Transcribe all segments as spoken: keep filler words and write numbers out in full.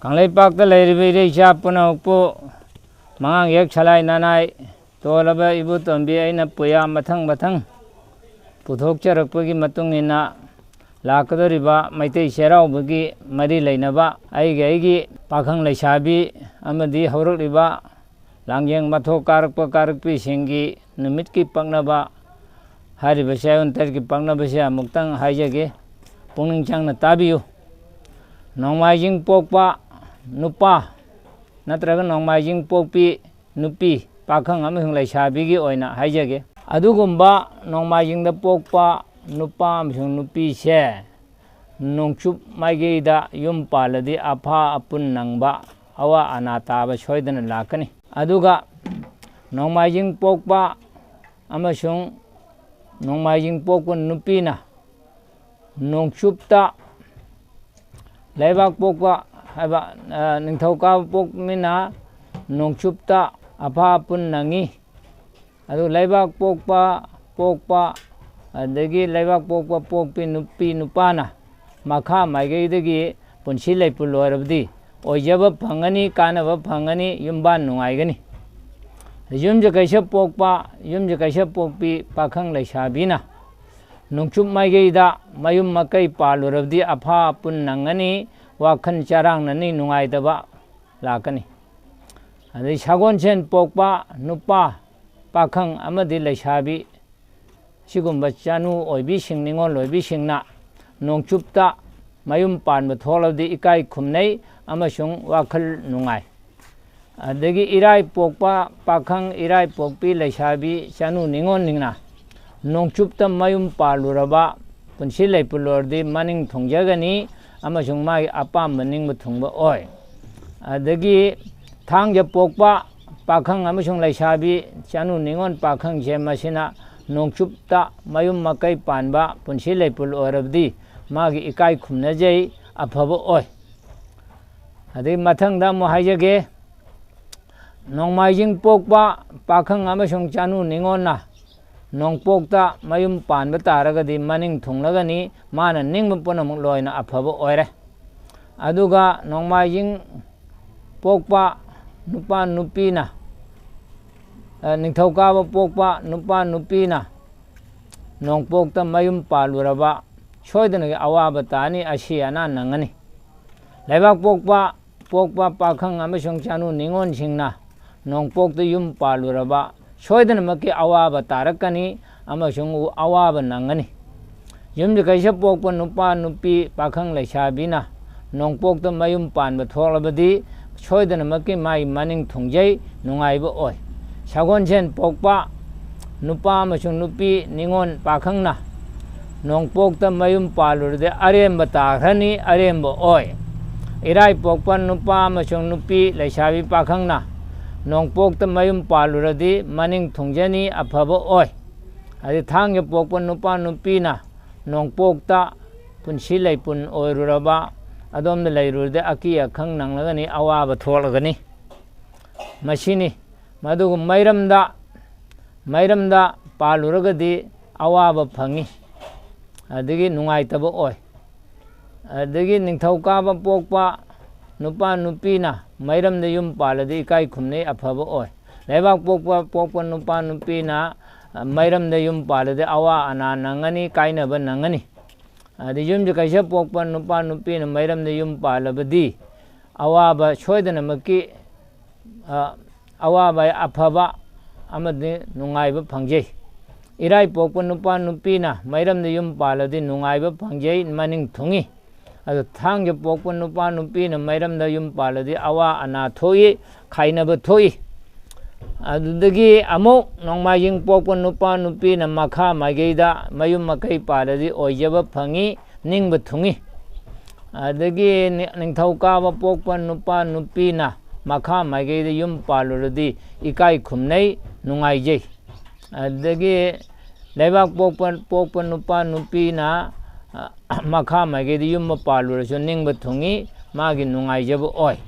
ꯀꯪꯂꯩꯄꯥꯛꯇ ꯂꯩꯔꯤꯕ ꯏꯔꯩ ꯏꯆꯥ ꯄꯨꯝꯅꯃꯛꯄꯨ ꯃꯉꯥꯡ ꯌꯦꯛ ꯁꯂꯥꯏ ꯅꯅꯥꯏ ꯇꯣꯜꯂꯕ ꯏꯕꯣꯇꯣꯝꯕꯤ ꯑꯩꯅ ꯄꯨꯌꯥ ꯃꯊꯪ ꯃꯊꯪ ꯄꯨꯊꯣꯛꯆꯔꯛꯄꯒꯤ ꯃꯇꯨꯡ ꯏꯟꯅ ꯂꯥꯛꯀꯗꯧꯔꯤꯕ ꯃꯩꯇꯩ ꯆꯩꯔꯥꯎꯕꯒꯤ ꯃꯔꯤ ꯂꯩꯅꯕ ꯑꯩꯒꯤ ꯑꯩꯒꯤ ꯄꯥꯈꯪ ꯂꯩꯁꯥꯕꯤ ꯑꯃꯗꯤ ꯍꯧꯔꯛꯂꯤꯕ ꯂꯥꯡꯖꯦꯡ ꯃꯊꯣꯛ ꯀꯥꯔꯛꯄ ꯀꯥꯔꯛꯄꯤꯁꯤꯡꯒꯤ ꯅꯨꯃꯤꯠꯀꯤ ꯄꯛꯅꯕ ꯍꯥꯏꯔꯤꯕ ꯆꯌꯣꯜ ꯇꯔꯦꯠꯀꯤ ꯄꯛꯅꯕꯁꯦ ꯑꯃꯨꯛꯇꯪ ꯍꯥꯏꯖꯒꯦ꯫ ꯄꯨꯛꯅꯤꯡ ꯆꯪꯅ ꯇꯥꯕꯤꯌꯨ꯫ ꯅꯣꯡꯃꯥꯏꯖꯤꯡ ꯄꯣꯛꯄ ꯅꯨꯄꯥ ꯅꯠꯇ꯭ꯔꯒ ꯅꯣꯡꯃꯥꯏꯖꯤꯡ ꯄꯣꯛꯄꯤ ꯅꯨꯄꯤ, ꯄꯥꯈꯪ ꯑꯃꯁꯨꯡ ꯂꯩꯁꯥꯕꯤꯒꯤ ꯑꯣꯏꯅ ꯍꯥꯏꯖꯒꯦ꯫ ꯑꯗꯨꯒꯨꯝꯕ ꯅꯣꯡꯃꯥꯏꯖꯤꯡꯗ ꯄꯣꯛꯄ ꯅꯨꯄꯥ ꯑꯃꯁꯨꯡ ꯅꯨꯄꯤꯁꯦ ꯅꯣꯡꯆꯨꯞ ꯃꯥꯏꯀꯩꯗ ꯌꯨꯝ ꯄꯥꯜꯂꯗꯤ ꯑꯐꯥ ꯑꯄꯨꯟ ꯅꯪꯕ, ꯑꯋꯥ ꯑꯅꯥ ꯇꯥꯕ ꯁꯣꯏꯗꯅ ꯂꯥꯛꯀꯅꯤ꯫ ꯑꯗꯨꯒ ꯅꯣꯡꯃꯥꯏꯖꯤꯡ ꯄꯣꯛꯄ ꯑꯃꯁꯨꯡ ꯅꯣꯡꯃꯥꯏꯖꯤꯡ ꯄꯣꯛꯄ ꯅꯨꯄꯤꯅ ꯅꯣꯡꯆꯨꯞꯇ ꯂꯩꯕꯥꯛ ꯄꯣꯛꯄ ꯍꯥꯏꯕ, ꯑ, ꯅꯤꯡꯊꯧꯀꯥꯕ ꯄꯣꯛꯄ ꯃꯤꯅ ꯅꯣꯡꯆꯨꯞꯇ ꯑꯐꯥ ꯑꯄꯨꯟ ꯅꯪꯉꯤ꯫ ꯑꯗꯨ ꯂꯩꯕꯥꯛ ꯄꯣꯛꯄ, ꯄꯣꯛꯄ, ꯑꯗꯒꯤ ꯂꯩꯕꯥꯛ ꯄꯣꯛꯄ ꯄꯣꯛꯄꯤ ꯅꯨꯄꯤ ꯅꯨꯄꯥꯅ ꯃꯈꯥ ꯃꯥꯏꯀꯩꯗꯒꯤ ꯄꯨꯟꯁꯤ ꯂꯩꯄꯨ ꯂꯣꯏꯔꯕꯗꯤ ꯑꯣꯏꯖꯕ ꯐꯪꯒꯅꯤ, ꯀꯥꯟꯅꯕ ꯐꯪꯒꯅꯤ, ꯌꯨꯝꯕꯥꯟ ꯅꯨꯡꯉꯥꯏꯒꯅꯤ꯫ ꯌꯨꯝꯁꯀꯩꯁ ꯄꯣꯛꯄ, ꯌꯨꯝꯁꯀꯩꯁ ꯄꯣꯛꯄꯤ ꯄꯥꯈꯪ ꯂꯩꯁꯥꯕꯤꯅ ꯅꯣꯡꯆꯨꯞ ꯃꯥꯏꯀꯩꯗ ꯃꯌꯨꯝ ꯃꯀꯩ ꯄꯥꯜꯂꯨꯔꯕꯗꯤ ꯑꯐꯥ ꯑꯄꯨꯟ ꯅꯪꯒꯅꯤ, ꯋꯥꯈꯜ ꯆꯔꯥꯡꯅꯅꯤ, ꯅꯨꯡꯉꯥꯏꯇꯕ ꯂꯥꯛꯀꯅꯤ꯫ ꯑꯗꯩ ꯁꯒꯣꯜꯁꯦꯟ ꯄꯣꯛꯄ ꯅꯨꯄꯥ, ꯄꯥꯈꯪ ꯑꯃꯗꯤ ꯂꯩꯁꯥꯕꯤ, ꯁꯤꯒꯨꯝꯕ ꯆꯥꯅꯨ ꯑꯣꯏꯕꯤꯁꯤꯡ, ꯅꯤꯉꯣꯜ ꯑꯣꯏꯕꯤꯁꯤꯡꯅ ꯅꯣꯡꯆꯨꯞꯇ ꯃꯌꯨꯝ ꯄꯥꯟꯕ ꯊꯣꯛꯂꯕꯗꯤ ꯏꯀꯥꯏ ꯈꯨꯝꯅꯩ ꯑꯃꯁꯨꯡ ꯋꯥꯈꯜ ꯅꯨꯡꯉꯥꯏ꯫ ꯑꯗꯒꯤ ꯏꯔꯥꯏ ꯄꯣꯛꯄ ꯄꯥꯈꯪ, ꯏꯔꯥꯏ ꯄꯣꯛꯄꯤ ꯂꯩꯁꯥꯕꯤ, ꯆꯥꯅꯨ ꯅꯤꯉꯣꯜꯁꯤꯡꯅ ꯅꯣꯡꯆꯨꯞꯇ ꯃꯌꯨꯝ ꯄꯥꯜꯂꯨꯔꯕ, ꯄꯨꯟꯁꯤ ꯂꯩꯄꯨ ꯂꯣꯏꯔꯗꯤ ꯃꯅꯤꯡ ꯊꯨꯡꯖꯒꯅꯤ ꯑꯃꯁꯨꯡ ꯃꯥꯒꯤ ꯑꯄꯥꯝꯕ ꯅꯤꯡꯕ ꯊꯨꯡꯕ ꯑꯣꯏ꯫ ꯑꯗꯒꯤ ꯊꯥꯡꯖ ꯄꯣꯛꯄ ꯄꯥꯈꯪ ꯑꯃꯁꯨꯡ ꯂꯩꯁꯥꯕꯤ, ꯆꯥꯅꯨ ꯅꯤꯉꯣꯜ ꯄꯥꯈꯪꯁꯦ ꯃꯁꯤꯅ ꯅꯣꯡꯆꯨꯞꯇ ꯃꯌꯨꯝ ꯃꯀꯩ ꯄꯥꯟꯕ, ꯄꯨꯟꯁꯤ ꯂꯩꯄꯨ ꯑꯣꯏꯔꯕꯗꯤ ꯃꯥꯒꯤ ꯏꯀꯥꯏ ꯈꯨꯝꯅꯖꯩ, ꯑꯐꯕ ꯑꯣꯏ꯫ ꯑꯗꯩ ꯃꯊꯪꯗ ꯑꯃꯨꯛ ꯍꯥꯏꯖꯒꯦ, ꯅꯣꯡꯃꯥꯏꯖꯤꯡ ꯄꯣꯛꯄ ꯄꯥꯈꯪ ꯑꯃꯁꯨꯡ ꯆꯥꯅꯨ ꯅꯤꯉꯣꯜꯅ ꯅꯣꯡꯄꯣꯛꯇ ꯃꯌꯨꯝ ꯄꯥꯟꯕ ꯇꯥꯔꯒꯗꯤ ꯃꯅꯤꯡ ꯊꯨꯡꯂꯒꯅꯤ, ꯃꯥꯅ ꯅꯤꯡꯕ ꯄꯨꯝꯅꯃꯛ ꯂꯣꯏꯅ ꯑꯐꯕ ꯑꯣꯏꯔꯦ꯫ ꯑꯗꯨꯒ ꯅꯣꯡꯃꯥꯏꯖꯤꯡ ꯄꯣꯛꯄ ꯅꯨꯄꯥ ꯅꯨꯄꯤꯅ, ꯑ, ꯅꯤꯡꯊꯧꯀꯥꯕ ꯄꯣꯛꯄ ꯅꯨꯄꯥ ꯅꯨꯄꯤꯅ ꯅꯣꯡꯄꯣꯛꯇ ꯃꯌꯨꯝ ꯄꯥꯜꯂꯨꯔꯕ ꯁꯣꯏꯗꯅꯒꯤ ꯑꯋꯥꯕ ꯇꯥꯅꯤ, ꯑꯁꯤ ꯑꯅꯥ ꯅꯪꯒꯅꯤ꯫ ꯂꯩꯕꯥꯛ ꯄꯣꯛꯄ ꯄꯣꯛꯄ ꯄꯥꯈꯪ ꯑꯃꯁꯨꯡ ꯆꯥꯅꯨ ꯅꯤꯉꯣꯜꯁꯤꯡꯅ ꯅꯣꯡꯄꯣꯛꯇ ꯌꯨꯝ ꯄꯥꯜꯂꯨꯔꯕ ꯁꯣꯏꯗꯅꯃꯛꯀꯤ ꯑꯋꯥꯕ ꯇꯥꯔꯛꯀꯅꯤ ꯑꯃꯁꯨꯡ ꯑꯋꯥꯕ ꯅꯪꯒꯅꯤ꯫ ꯌꯨꯝꯁꯀꯩꯁ ꯄꯣꯛꯄ ꯅꯨꯄꯥ ꯅꯨꯄꯤ ꯄꯥꯈꯪ ꯂꯩꯁꯥꯕꯤꯅ ꯅꯣꯡꯄꯣꯛꯇ ꯃꯌꯨꯝ ꯄꯥꯟꯕ ꯊꯣꯛꯂꯕꯗꯤ ꯁꯣꯏꯗꯅꯃꯛꯀꯤ ꯃꯥꯒꯤ ꯃꯅꯤꯡ ꯊꯨꯡꯖꯩ, ꯅꯨꯡꯉꯥꯏꯕ ꯑꯣꯏ꯫ ꯁꯒꯣꯜꯁꯦꯟ ꯄꯣꯛꯄ ꯅꯨꯄꯥ ꯑꯃꯁꯨꯡ ꯅꯨꯄꯤ ꯅꯤꯉꯣꯜ ꯄꯥꯈꯪꯅ ꯅꯣꯡꯄꯣꯛꯇ ꯃꯌꯨꯝ ꯄꯥꯜꯂꯨꯔꯗꯤ ꯑꯔꯦꯝꯕ ꯇꯥꯈ꯭ꯔꯅꯤ, ꯑꯔꯦꯝꯕ ꯑꯣꯏ꯫ ꯏꯔꯥꯏ ꯄꯣꯛꯄ ꯅꯨꯄꯥ ꯑꯃꯁꯨꯡ ꯅꯨꯄꯤ ꯂꯩꯁꯥꯕꯤ ꯄꯥꯈꯪꯅ ꯅꯣꯡꯄꯣꯛꯇ ꯃꯌꯨꯝ ꯄꯥꯜꯂꯨꯔꯗꯤ ꯃꯅꯤꯡ ꯊꯨꯡꯖꯅꯤ, ꯑꯐꯕ ꯑꯣꯏ꯫ ꯑꯗꯩ ꯊꯥꯡꯖ ꯄꯣꯛꯄ ꯅꯨꯄꯥ ꯅꯨꯄꯤꯅ ꯅꯣꯡꯄꯣꯛꯇ ꯄꯨꯟꯁꯤ ꯂꯩꯄꯨꯟ ꯑꯣꯏꯔꯨꯔꯕ ꯑꯗꯣꯝꯗ ꯂꯩꯔꯨꯔꯗꯤ ꯑꯀꯤ ꯑꯈꯪ ꯅꯪꯂꯒꯅꯤ, ꯑꯋꯥꯕ ꯊꯣꯛꯂꯒꯅꯤ꯫ ꯃꯁꯤꯅꯤ꯫ ꯃꯗꯨꯒ ꯃꯩꯔꯝꯗ, ꯃꯩꯔꯝꯗ ꯄꯥꯜꯂꯨꯔꯒꯗꯤ ꯑꯋꯥꯕ ꯐꯪꯉꯤ, ꯑꯗꯒꯤ ꯅꯨꯡꯉꯥꯏꯇꯕ ꯑꯣꯏ꯫ ꯑꯗꯒꯤ ꯅꯤꯡꯊꯧꯀꯥꯕ ꯄꯣꯛꯄ ꯅꯨꯄꯥ ꯅꯨꯄꯤꯅ ꯃꯩꯔꯝꯗ ꯌꯨꯝ ꯄꯥꯜꯂꯗꯤ ꯏꯀꯥꯏ ꯈꯨꯝꯅꯩ, ꯑꯐꯕ ꯑꯣꯏ꯫ ꯂꯩꯕꯥꯛ ꯄꯣꯛꯄ ꯄꯣꯛꯄ ꯅꯨꯄꯥ ꯅꯨꯄꯤꯅ, ꯑ, ꯃꯩꯔꯝꯗ ꯌꯨꯝ ꯄꯥꯜꯂꯗꯤ ꯑꯋꯥ ꯑꯅꯥ ꯅꯪꯒꯅꯤ, ꯀꯥꯏꯅꯕ ꯅꯪꯒꯅꯤ꯫ ꯑꯗꯩ ꯌꯨꯝꯁꯀꯩꯁ ꯄꯣꯛꯄ ꯅꯨꯄꯥ ꯅꯨꯄꯤꯅ ꯃꯩꯔꯝꯗ ꯌꯨꯝ ꯄꯥꯜꯂꯕꯗꯤ ꯑꯋꯥꯕ ꯁꯣꯏꯗꯅꯃꯛꯀꯤ, ꯑ, ꯑꯋꯥꯕ ꯑꯐꯕ ꯑꯃꯗꯤ ꯅꯨꯡꯉꯥꯏꯕ ꯐꯪꯖꯩ꯫ ꯏꯔꯥꯏ ꯄꯣꯛꯄ ꯅꯨꯄꯥ ꯅꯨꯄꯤꯅ ꯃꯩꯔꯝꯗ ꯌꯨꯝ ꯄꯥꯜꯂꯗꯤ ꯅꯨꯡꯉꯥꯏꯕ ꯐꯪꯖꯩ, ꯃꯅꯤꯡ ꯊꯨꯡꯏ꯫ ꯑꯗꯣ ꯊꯥꯡꯖ ꯄꯣꯛꯄ ꯅꯨꯄꯥ ꯅꯨꯄꯤꯅ ꯃꯩꯔꯝꯗ ꯌꯨꯝ ꯄꯥꯜꯂꯗꯤ ꯑꯋꯥ ꯑꯅꯥ ꯊꯣꯛꯏ, ꯈꯥꯏꯅꯕ ꯊꯣꯛꯏ꯫ ꯑꯗꯨꯗꯒꯤ ꯑꯃꯨꯛ ꯅꯣꯡꯃꯥꯏꯖꯤꯡ ꯄꯣꯛꯄ ꯅꯨꯄꯥ ꯅꯨꯄꯤꯅ ꯃꯈꯥ ꯃꯥꯏꯀꯩꯗ ꯃꯌꯨꯝ ꯃꯀꯩ ꯄꯥꯜꯂꯗꯤ ꯑꯣꯏꯖꯕ ꯐꯪꯏ, ꯅꯤꯡꯕ ꯊꯨꯡꯏ꯫ ꯑꯗꯒꯤ ꯅꯤ-, ꯅꯤꯡꯊꯧꯀꯥꯕ ꯄꯣꯛꯄ ꯅꯨꯄꯥ ꯅꯨꯄꯤꯅ ꯃꯈꯥ ꯃꯥꯏꯀꯩꯗ ꯌꯨꯝ ꯄꯥꯜꯂꯨꯔꯗꯤ ꯏꯀꯥꯏ ꯈꯨꯝꯅꯩ, ꯅꯨꯡꯉꯥꯏꯖꯩ꯫ ꯑꯗꯒꯤ ꯂꯩꯕꯥꯛ ꯄꯣꯛꯄ, ꯄꯣꯛꯄ ꯅꯨꯄꯥ ꯅꯨꯄꯤꯅ, ꯑ, ꯃꯈꯥ ꯃꯥꯏꯀꯩꯗ ꯌꯨꯝ ꯑꯃ ꯄꯥꯜꯂꯨꯔꯁꯨ ꯅꯤꯡꯕ ꯊꯨꯡꯏ, ꯃꯥꯒꯤ ꯅꯨꯡꯉꯥꯏꯖꯕ ꯑꯣꯏ꯫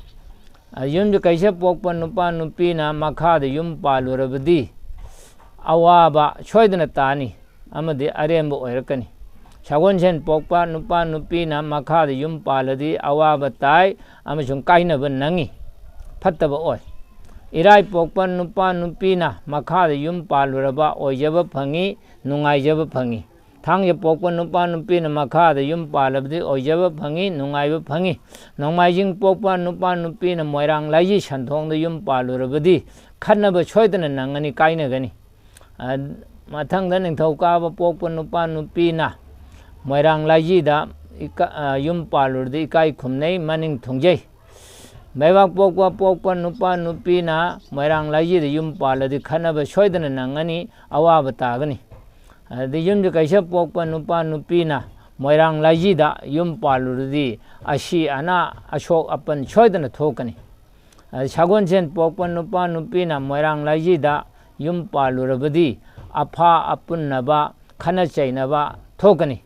ꯑ, ꯌꯨꯝꯁꯀꯩꯁ ꯄꯣꯛꯄ ꯅꯨꯄꯥ ꯅꯨꯄꯤꯅ ꯃꯈꯥꯗ ꯌꯨꯝ ꯄꯥꯜꯂꯨꯔꯕꯗꯤ ꯑꯋꯥꯕ ꯁꯣꯏꯗꯅ ꯇꯥꯅꯤ ꯑꯃꯗꯤ ꯑꯔꯦꯝꯕ ꯑꯣꯏꯔꯛꯀꯅꯤ꯫ ꯁꯒꯣꯜꯁꯦꯟ ꯄꯣꯛꯄ ꯅꯨꯄꯥ ꯅꯨꯄꯤꯅ ꯃꯈꯥꯗ ꯌꯨꯝ ꯄꯥꯜꯂꯗꯤ ꯑꯋꯥꯕ ꯇꯥꯏ ꯑꯃꯁꯨꯡ ꯀꯥꯏꯅꯕ ꯅꯪꯉꯤ, ꯐꯠꯇꯕ ꯑꯣꯏ꯫ ꯏꯔꯥꯏ ꯄꯣꯛꯄ ꯅꯨꯄꯥ ꯅꯨꯄꯤꯅ ꯃꯈꯥꯗ ꯌꯨꯝ ꯄꯥꯜꯂꯨꯔꯕ ꯑꯣꯏꯖꯕ ꯐꯪꯉꯤ, ꯅꯨꯡꯉꯥꯏꯖꯕ ꯐꯪꯉꯤ꯫ ꯊꯥꯡꯖ ꯄꯣꯛꯄ ꯅꯨꯄꯥ ꯅꯨꯄꯤꯅ ꯃꯈꯥꯗ ꯌꯨꯝ ꯄꯥꯜꯂꯕꯗꯤ ꯑꯣꯏꯖꯕ ꯐꯪꯉꯤ, ꯅꯨꯡꯉꯥꯏꯕ ꯐꯪꯉꯤ꯫ ꯅꯣꯡꯃꯥꯏꯖꯤꯡ ꯄꯣꯛꯄ ꯅꯨꯄꯥ ꯅꯨꯄꯤꯅ ꯃꯣꯏꯔꯥꯡ ꯂꯥꯏꯖꯤ ꯁꯟꯊꯣꯡꯗ ꯌꯨꯝ ꯄꯥꯜꯂꯨꯔꯕꯗꯤ ꯈꯠꯅꯕ ꯁꯣꯏꯗꯅ ꯅꯪꯒꯅꯤ, ꯀꯥꯏꯅꯒꯅꯤ꯫ ꯑ, ꯃꯊꯪꯗ ꯅꯤꯡꯊꯧꯀꯥꯕ ꯄꯣꯛꯄ ꯅꯨꯄꯥ ꯅꯨꯄꯤꯅ ꯃꯣꯏꯔꯥꯡ ꯂꯥꯏꯖꯤꯗ ꯏꯀ-, ꯑ, ꯌꯨꯝ ꯄꯥꯜꯂꯨꯔꯗꯤ ꯏꯀꯥꯏ ꯈꯨꯝꯅꯩ, ꯃꯅꯤꯡ ꯊꯨꯡꯖꯩ꯫ ꯂꯩꯕꯥꯛꯄꯣꯛꯄ ꯄꯣꯛꯄ ꯅꯨꯄꯥ ꯅꯨꯄꯤꯅ ꯃꯣꯏꯔꯥꯡ ꯂꯥꯏꯖꯤꯗ ꯌꯨꯝ ꯄꯥꯜꯂꯗꯤ ꯈꯠꯅꯕ ꯁꯣꯏꯗꯅ ꯅꯪꯒꯅꯤ, ꯑꯋꯥꯕ ꯇꯥꯒꯅꯤ꯫ ꯑꯗꯩ ꯌꯨꯝꯁꯀꯩꯁ ꯄꯣꯛꯄ ꯅꯨꯄꯥ ꯅꯨꯄꯤꯅ ꯃꯣꯏꯔꯥꯡ ꯂꯥꯏꯖꯤꯗ ꯌꯨꯝ ꯄꯥꯜꯂꯨꯔꯗꯤ ꯑꯁꯤ ꯑꯅꯥ ꯑꯁꯣꯛ ꯑꯄꯟ ꯁꯣꯏꯗꯅ ꯊꯣꯛꯀꯅꯤ꯫ ꯑꯗꯩ ꯁꯒꯣꯜꯁꯦꯟ ꯄꯣꯛꯄ ꯅꯨꯄꯥ ꯅꯨꯄꯤꯅ ꯃꯣꯏꯔꯥꯡ ꯂꯥꯏꯖꯤꯗ ꯌꯨꯝ ꯄꯥꯜꯂꯨꯔꯕꯗꯤ ꯑꯐꯥ ꯑꯄꯨꯟꯅꯕ, ꯈꯠꯅ ꯆꯩꯅꯕ ꯊꯣꯛꯀꯅꯤ꯫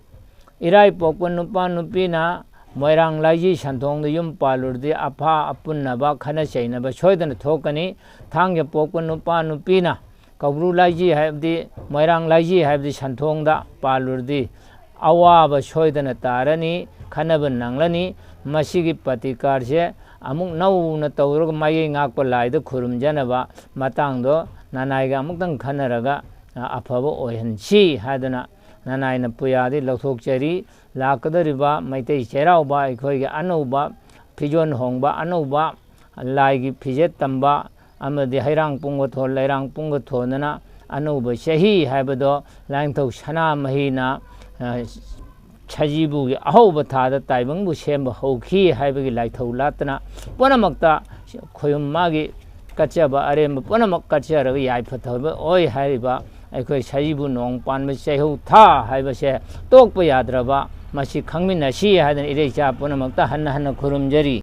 ꯏꯔꯥꯏ ꯄꯣꯛꯄ ꯅꯨꯄꯥ ꯅꯨꯄꯤꯅ ꯃꯣꯏꯔꯥꯡ ꯂꯥꯏꯖꯤ ꯁꯟꯊꯣꯡꯗ ꯌꯨꯝ ꯄꯥꯜꯂꯨꯔꯗꯤ ꯑꯐꯥ ꯑꯄꯨꯟꯅꯕ, ꯈꯠꯅ ꯆꯩꯅꯕ ꯁꯣꯏꯗꯅ ꯊꯣꯛꯀꯅꯤ꯫ ꯊꯥꯡꯖ ꯄꯣꯛꯄ ꯅꯨꯄꯥ ꯅꯨꯄꯤꯅ ꯀꯧꯕ꯭ꯔꯨ ꯂꯥꯏꯖꯤ ꯍꯥꯏꯕꯗꯤ ꯃꯣꯏꯔꯥꯡ ꯂꯥꯏꯖꯤ ꯍꯥꯏꯕꯗꯤ ꯁꯟꯊꯣꯡꯗ ꯄꯥꯜꯂꯨꯔꯗꯤ ꯑꯋꯥꯕ ꯁꯣꯏꯗꯅ ꯇꯥꯔꯅꯤ, ꯈꯠꯅꯕ ꯅꯪꯂꯅꯤ꯫ ꯃꯁꯤꯒꯤ ꯄ꯭ꯔꯇꯤꯀꯥꯔꯁꯦ ꯑꯃꯨꯛ ꯅꯧꯅ ꯇꯧꯔꯒ ꯃꯌꯦꯛ ꯉꯥꯛꯄ ꯂꯥꯏꯗ ꯈꯨꯔꯨꯝꯖꯅꯕ ꯃꯇꯥꯡꯗꯣ ꯅꯅꯥꯏꯒ ꯑꯃꯨꯛꯇꯪ ꯈꯟꯅꯔꯒ, ꯑ, ꯑꯐꯕ ꯑꯣꯏꯍꯟꯁꯤ ꯍꯥꯏꯗꯨꯅ ꯅꯅꯥꯏꯅ ꯄꯨꯌꯥꯗꯤ ꯂꯧꯊꯣꯛꯆꯔꯤ꯫ ꯂꯥꯛꯀꯗꯧꯔꯤꯕ ꯃꯩꯇꯩ ꯆꯩꯔꯥꯎꯕ, ꯑꯩꯈꯣꯏꯒꯤ ꯑꯅꯧꯕ ꯐꯤꯖꯣꯜ ꯍꯣꯡꯕ, ꯑꯅꯧꯕ ꯂꯥꯏꯒꯤ ꯐꯤꯖꯦꯠ ꯇꯝꯕ ꯑꯃꯗꯤ ꯍꯩꯔꯥꯡ ꯄꯨꯡꯒ ꯊꯣꯟ, ꯂꯩꯔꯥꯡ ꯄꯨꯡꯒ ꯊꯣꯟꯗꯅ ꯑꯅꯧꯕ ꯆꯍꯤ ꯍꯥꯏꯕꯗꯣ ꯂꯥꯏꯅꯤꯡꯊꯧ ꯁꯅꯥꯃꯍꯤꯅ, ꯑ, ꯁꯖꯤꯕꯨꯒꯤ ꯑꯍꯧꯕ ꯊꯥꯗ ꯇꯥꯏꯕꯪꯕꯨ ꯁꯦꯝꯕ ꯍꯧꯈꯤ ꯍꯥꯏꯕꯒꯤ ꯂꯥꯏꯊꯧ ꯂꯥꯠꯇꯅ ꯄꯨꯝꯅꯃꯛꯇ ꯈꯣꯌꯨꯝ ꯃꯥꯒꯤ ꯀꯠꯆꯕ ꯑꯔꯦꯝꯕ ꯄꯨꯝꯅꯃꯛ ꯀꯠꯆꯔꯒ ꯌꯥꯏꯐ ꯊꯧꯕ ꯑꯣꯏ ꯍꯥꯏꯔꯤꯕ ꯑꯩꯈꯣꯏ ꯁꯖꯤꯕꯨ ꯅꯣꯡ ꯄꯥꯟꯕ ꯆꯩꯍꯧ ꯊꯥ ꯍꯥꯏꯕꯁꯦ ꯇꯣꯛꯄ ꯌꯥꯗ꯭ꯔꯕ, ꯃꯁꯤ ꯈꯪꯃꯤꯟꯅꯁꯤ ꯍꯥꯏꯗꯅ ꯏꯔꯩꯆꯥ ꯄꯨꯝꯅꯃꯛꯇ ꯍꯟꯅ ꯍꯟꯅ ꯈꯨꯔꯨꯝꯖꯔꯤ꯫